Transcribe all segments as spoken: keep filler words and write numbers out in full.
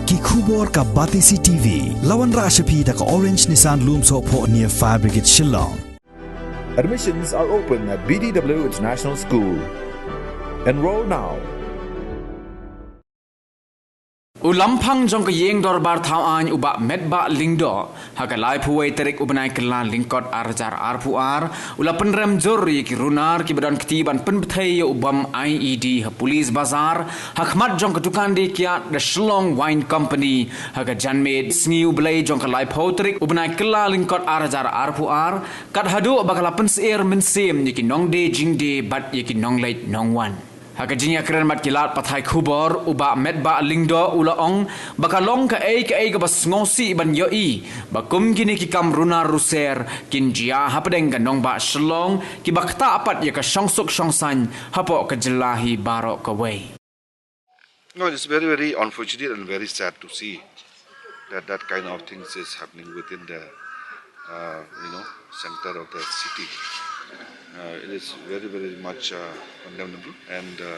Ki khubor ka Batesi T V. La wanrah sha phi da ka Orange Nissan Lumsohphoh near Fire Brigade Shillong. Admissions are open at B D W International School. Enroll now. U Lamphang jong ka Ïing Dorbar Thaw Aiñ u Bah Metbah Lyngdoh ha ka laiphew wei tarik u bnai Kyllalyngkot ar hajar arphew ar u la pynrem jur ïa ki runar kiba don kti ban pynbthei ïa u bom I E D ha Police Bazar ha khmat jong ka dukan die kiad The Shillong Wine Company ha ka janmiet Sngi U Blei jong ka laiphew tarik u bnai Kyllalyngkot ar hajar arphew ar, kat haduh ba ka la pynsyier mynsiem ïa ki nongdie jingdie bad ïa ki nongleit nongwan. Ha ka jingïakren bad ki lad pathai khubor u Bah Metbah Lyngdoh u la ong ba ka long kaei kaei kaba sngewsih ban ïohi ba kum kine ki kam runar ruser kin jia hapdeng ka nongbah Shillong kiba ktah pat ïa ka shongsuk shongsaiñ hapoh ka jylla hi baroh kawei. No, it's very, very unfortunate and very sad to see that that kind of things is happening within the, uh, you know, center of the city. Uh, it is very, very much uh, condemnable, and uh,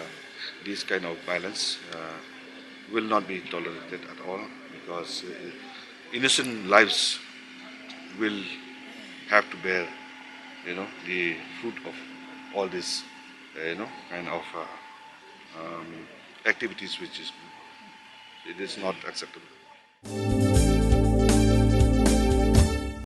this kind of violence uh, will not be tolerated at all, because uh, innocent lives will have to bear, you know, the fruit of all this, uh, you know, kind of uh, um, activities, which is, it is not acceptable.